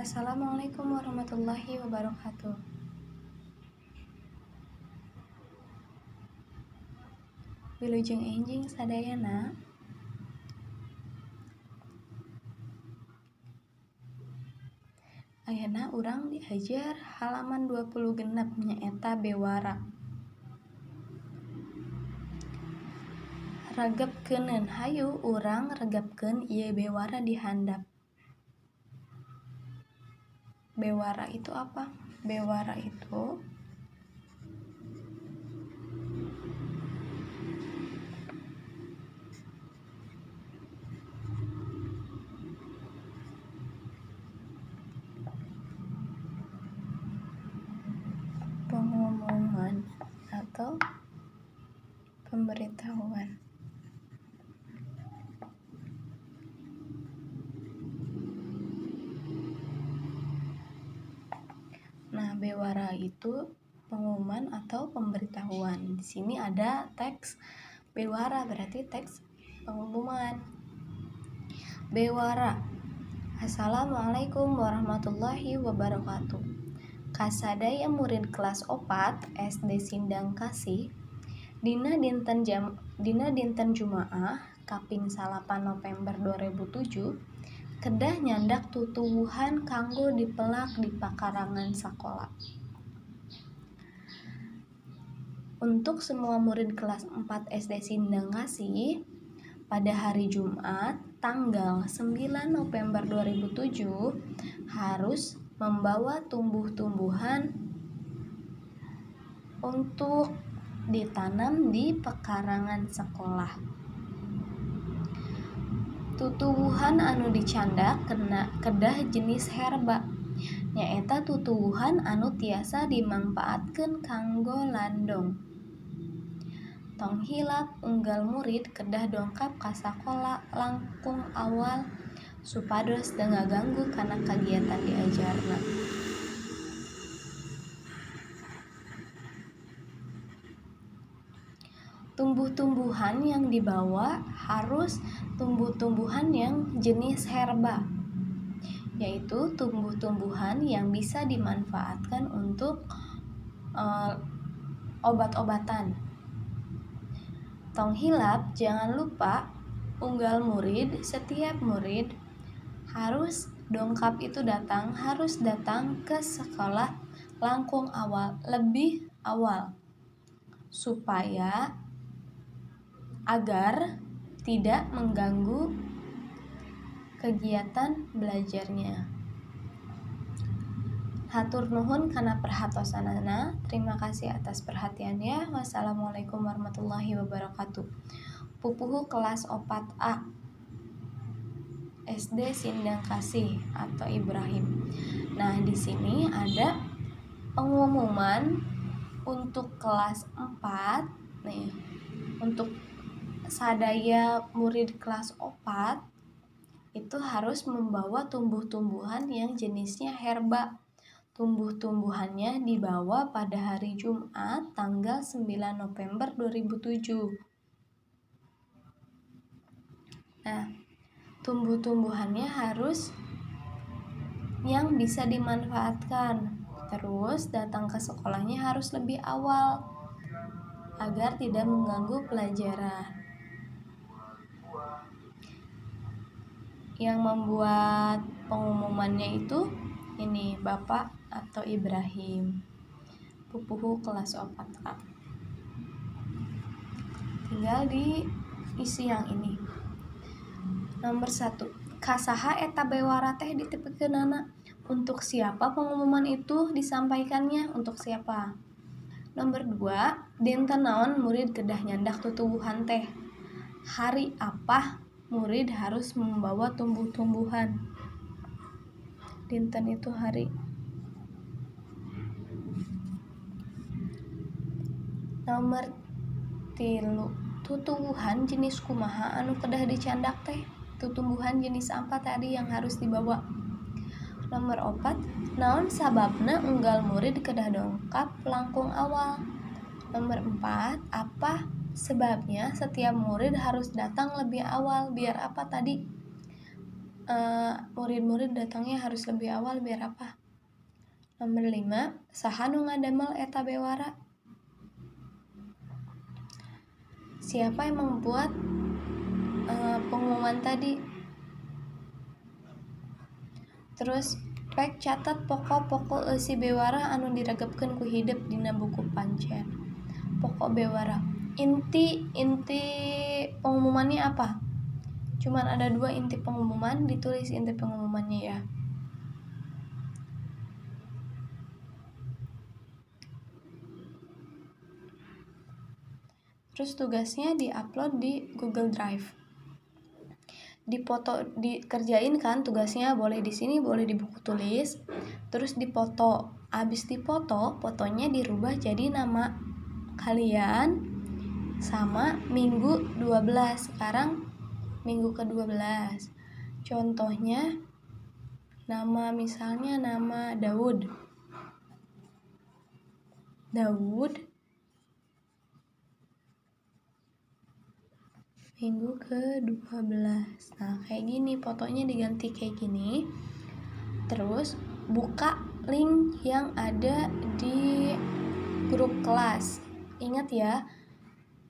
Assalamualaikum warahmatullahi wabarakatuh. Wilujeng enjing sadayana. Ayeuna urang diajar halaman 26 nyaeta bewara. Regepkeuneun hayu urang regepkeun ieu bewara di handap. Bewara itu apa? Bewara itu pengumuman atau pemberitahuan. Nah, bewara itu pengumuman atau pemberitahuan. Di sini ada teks bewara, berarti teks pengumuman. Bewara. Assalamualaikum warahmatullahi wabarakatuh. Kasadaya murid kelas 4 SD Sindang Kasih dina dinten Jumaah kaping 9 November 2007 kedah nyandak tutuwuhan kanggo dipelak di pakarangan sakola. Untuk semua murid kelas 4 SD Sindang Kasih pada hari Jumat tanggal 9 November 2007 harus membawa tumbuh-tumbuhan untuk ditanam di pekarangan sekolah. Tutuwuhan anu dicandak kena kedah jenis herba, nyaeta tutuwuhan anu tiasa dimangpaatkeun kanggo landong. Tong hilap unggal murid kedah dongkap ka sakola langkung awal supados teu ngaganggu kana kagiatan diajarna. Tumbuh-tumbuhan yang dibawa harus tumbuh-tumbuhan yang jenis herba, yaitu tumbuh-tumbuhan yang bisa dimanfaatkan untuk obat-obatan. Tong hilap, jangan lupa unggal murid, setiap murid harus dongkap itu datang, harus datang ke sekolah langkung awal, lebih awal, supaya agar tidak mengganggu kegiatan belajarnya. Hatur nuhun kana perhatosanana. Terima kasih atas perhatiannya. Wassalamualaikum warahmatullahi wabarakatuh. Pupuhu kelas 4A SD Sindang Kasih atau Ibrahim. Nah, di sini ada pengumuman untuk kelas 4 nih. Untuk sadaya murid kelas 4 itu harus membawa tumbuh-tumbuhan yang jenisnya herba. Tumbuh-tumbuhannya dibawa pada hari Jumat tanggal 9 November 2007. Nah, tumbuh-tumbuhannya harus yang bisa dimanfaatkan. Terus datang ke sekolahnya harus lebih awal agar tidak mengganggu pelajaran. Yang membuat pengumumannya itu ini Bapak atau Ibrahim, pupuhu kelas 4A. Tinggal diisi yang ini. Nomor 1, kasaha eta bewara teh ditepikeunana? Untuk siapa pengumuman itu disampaikannya? Untuk siapa? Nomor 2, dinten naon murid kedah nyandak tutuwuhan teh? Hari apa murid harus membawa tumbuh-tumbuhan? Dinten itu hari. Nomor 3, tutuwuhan jenis kumaha anu kedah dicandak teh? Tutumbuhan jenis apa tadi yang harus dibawa? Nomor 4, naon sababna unggal murid kedah dongkap langkung awal? Nomor 4, apa sebabnya setiap murid harus datang lebih awal? Biar apa tadi? Murid-murid datangnya harus lebih awal biar apa? Nomor 5, saha nu ngadamel eta bewara? Siapa yang membuat pengumuman tadi? Terus pek catat pokok-pokok eusi bewara anu diregepkeun ku hidep dina buku pancen. Pokok bewara. Inti pengumumannya apa? Cuman ada 2 inti pengumuman, ditulis inti pengumumannya ya. Terus tugasnya diupload di Google Drive. Dipoto, dikerjain kan tugasnya, boleh di sini, boleh di buku tulis. Terus dipoto, abis dipoto, fotonya dirubah jadi nama kalian sama minggu 12. Sekarang minggu ke-12. Contohnya nama, misalnya nama Daud. Daud minggu ke-12. Nah, kayak gini fotonya diganti kayak gini. Terus buka link yang ada di grup kelas. Ingat ya,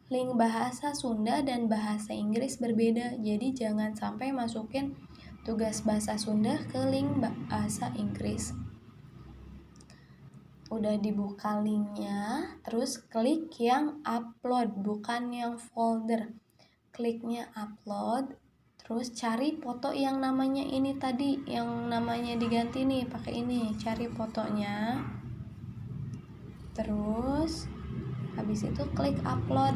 link bahasa Sunda dan bahasa Inggris berbeda. Jadi jangan sampai masukin tugas bahasa Sunda ke link bahasa Inggris. Udah dibuka linknya, terus klik yang upload, bukan yang folder. Kliknya upload, terus cari foto yang namanya ini tadi, yang namanya diganti nih pakai ini, cari fotonya. Terus habis itu klik upload.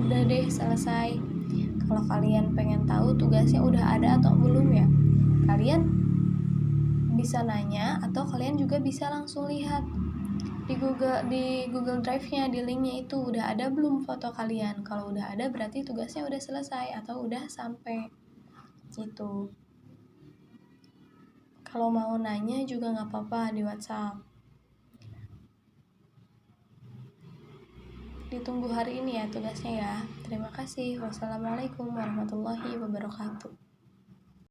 Udah deh, selesai. Kalau kalian pengen tahu tugasnya udah ada atau belum ya, kalian bisa nanya atau kalian juga bisa langsung lihat di Google Drive-nya, di linknya itu udah ada belum foto kalian. Kalau udah ada berarti tugasnya udah selesai atau udah sampai gitu. Kalau mau nanya juga nggak apa-apa di WhatsApp. Ditunggu hari ini ya tugasnya ya. Terima kasih. Wassalamualaikum warahmatullahi wabarakatuh.